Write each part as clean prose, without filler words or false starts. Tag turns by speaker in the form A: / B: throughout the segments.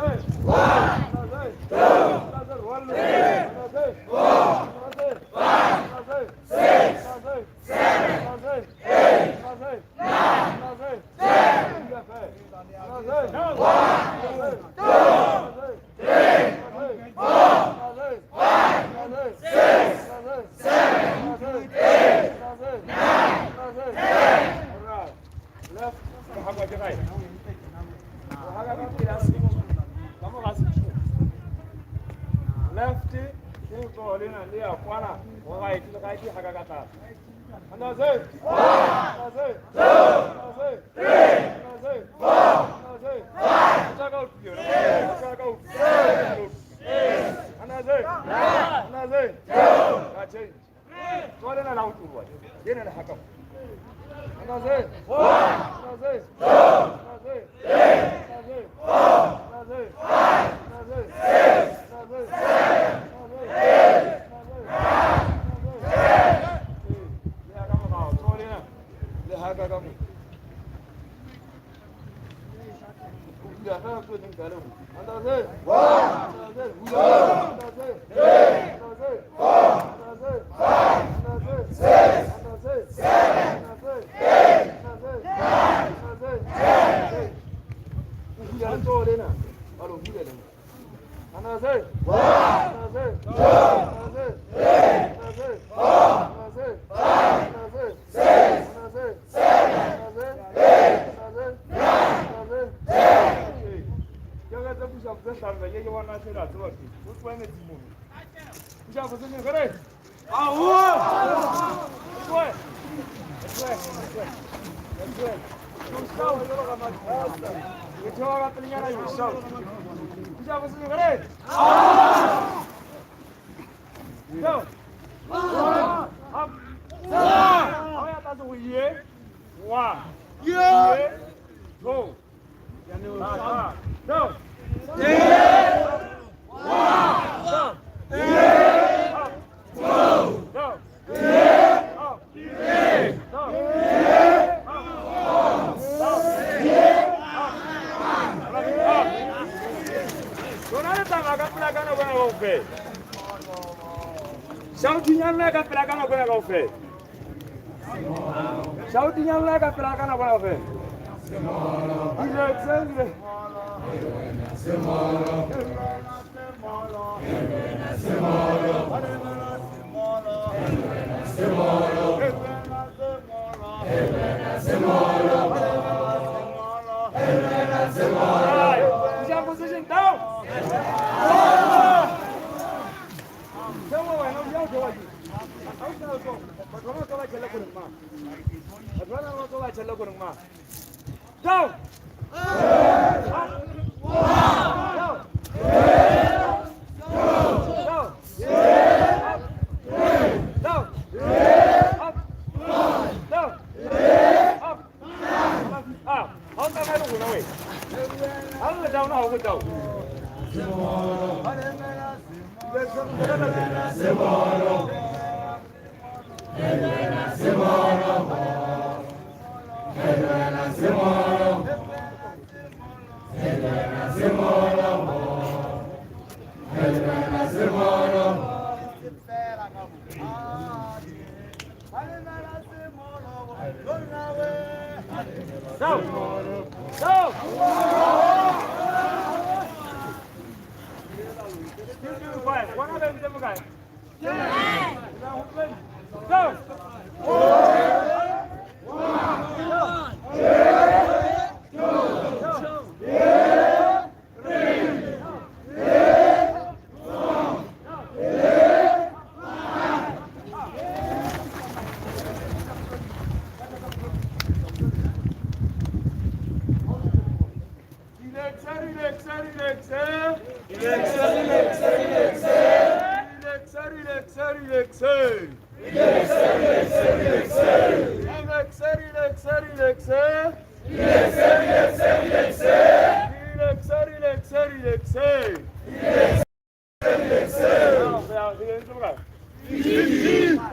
A: 1, 2, 3, 4, 5, 6, 7, 8, 9, 10. 1, 2, 3, 4, 5, 6, 7, 8, 9, 10.
B: Left. Left, right, right, 1, 2, 3, 4, 5, 6, 7, 9, 10. 1, 2, 3, 4, 5, 6, 7, 8, 9, 10. 1, 2, 3, 4, 5, 6, 7, 8, 9, 10. 1, 2, 3, 4, 5, 6, 7, 8, 9, 10. 1, 2, 3, Down! Up! Down! Down! Up! Down! Up! Down! Up! Up! 好，大概都五位。好，个down，好个down。Down! Down! 2, 5. 1 other with the guy. Down!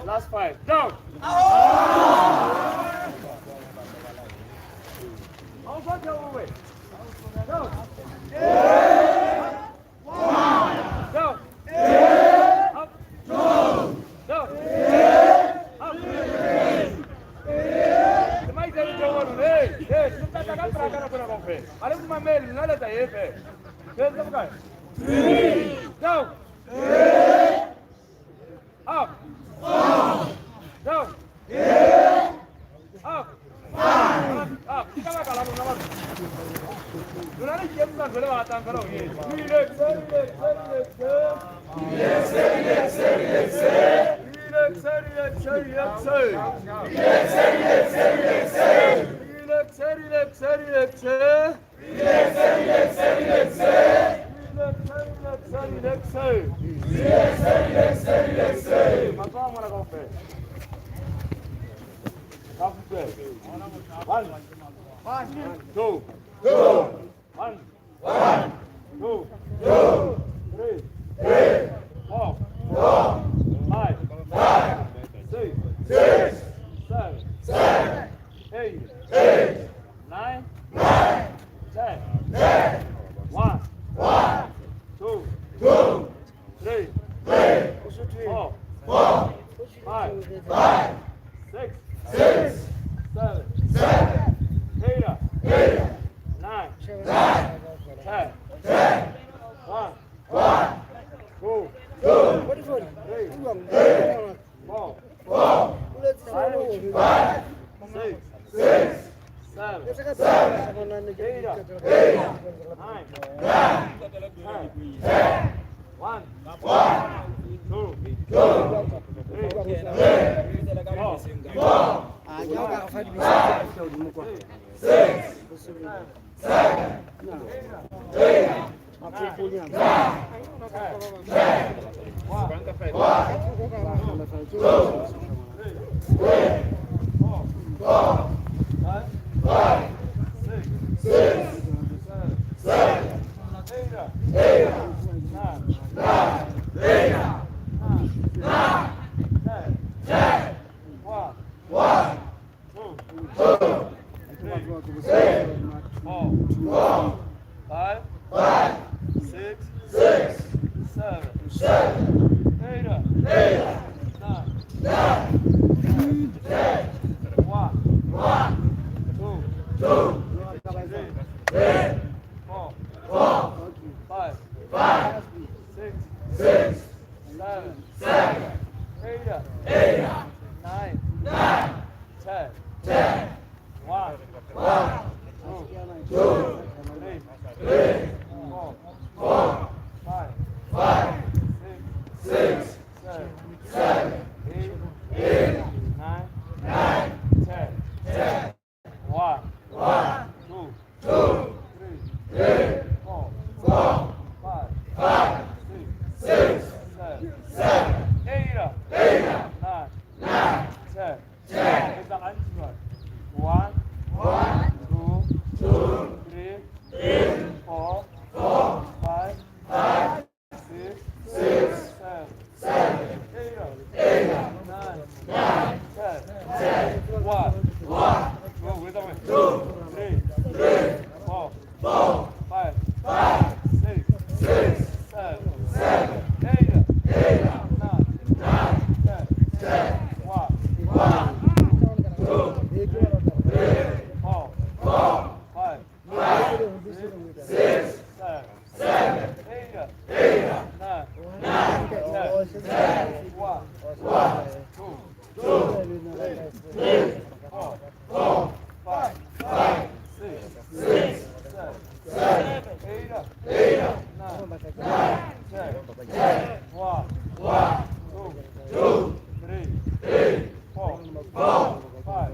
B: Last 5. Down. Down. 3 down up down up up ka baka la lona batho lona le iketsetsa ntho le batlang fela ho etsa. One, two, 1, 2, 3, 4, 5, 6, 7, 8, 9, 10, 1, 2, 3, 4, 5, 6, 7, 8, 9, 10, 1, 2, 3, 4, 5, 6, 7, 8, 9, 10, 1, 2, 3, 4, 5, 6, 7, 8, 9, 10, 1, 2, 3, 4, 5, 6, 7, 8, 9, 10, 1, 2, 3, 4, 5, 6, 7, 8, 9, 10, 1, 2, 3, 4, 5, 6, 7, 8, 9, 10, 1, 2, 3, 4, 5, 6, 7, 8, 9, 10, 1, 2, 3, 4, 5, 6, 7, 8, 9, 10. 1, 2, 3, 4, 5, 6, 7, 8, 9, 10, 1, 2, 3, 4, 5, 6, 7, 8, 9, 10, 1, 2, 3, 4, 5, 6, 7, 8, 9, 10, 1, 2, 3, 4, 5, 6, 7, 8, 9, 10, 1, 2, 3, 4, 5,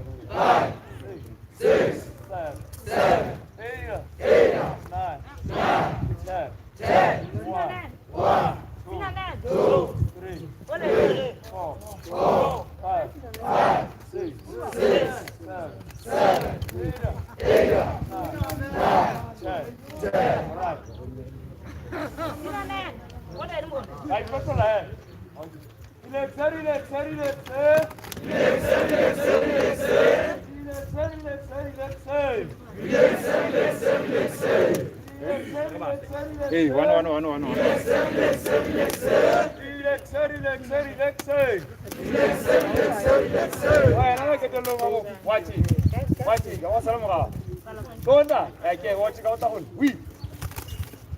B: 6, 7, 8, 9, 10, 1, 2, 3, 4, 5, 6, 7, 8, 9, 10. All right.
C: Hey, 1, 1, 1, 1, 1.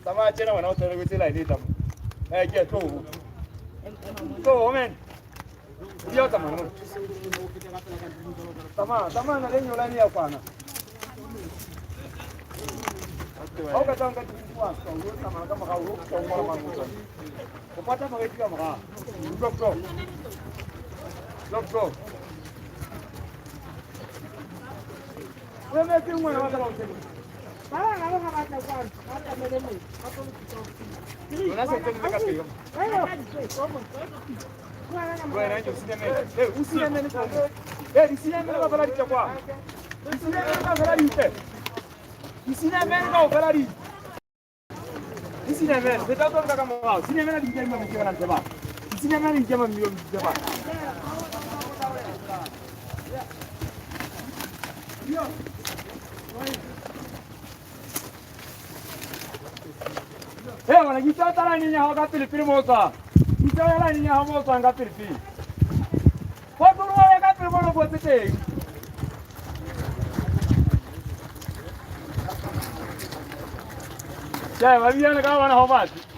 B: Tsamaya tjena wena o tswele tsela e tla mo. Eh ke tlo. Tlo men. Dio tsamaya mo. Tsamaya, tsamaya na le nyola ni ya kwana. Ha o ka tla nka tikiti wa ka o tsamaya ka morao o tla ngola mangolo. O pata moreki ka morao. Tlo tlo. Tlo tlo. O emetse ngwana wa tla o tsebe.
D: Ba bang ha ba batla kwano, ba tlamele metsi, ba tlo
B: Lona se tsene ka pele. Wena o sinemele. Eh, o sinemele ka. Eh, di sinemele ka fela ditle kwa. Di sinemele ka fela ditle. Di sinemele ka fela ditle. Di sinemele, feta tlo ka morao. Sinemele di kema mo ke ba. Di sinemele di kema mmilo di ba. Eh, wena ke tla tla neng ya hao ka pele pele mo tswa. Ke tla neng ya hao mo tswang ka pele pele. Go tloa ka pele mo lo botse teng. Tjhe, ba biyana ka bona ho batho.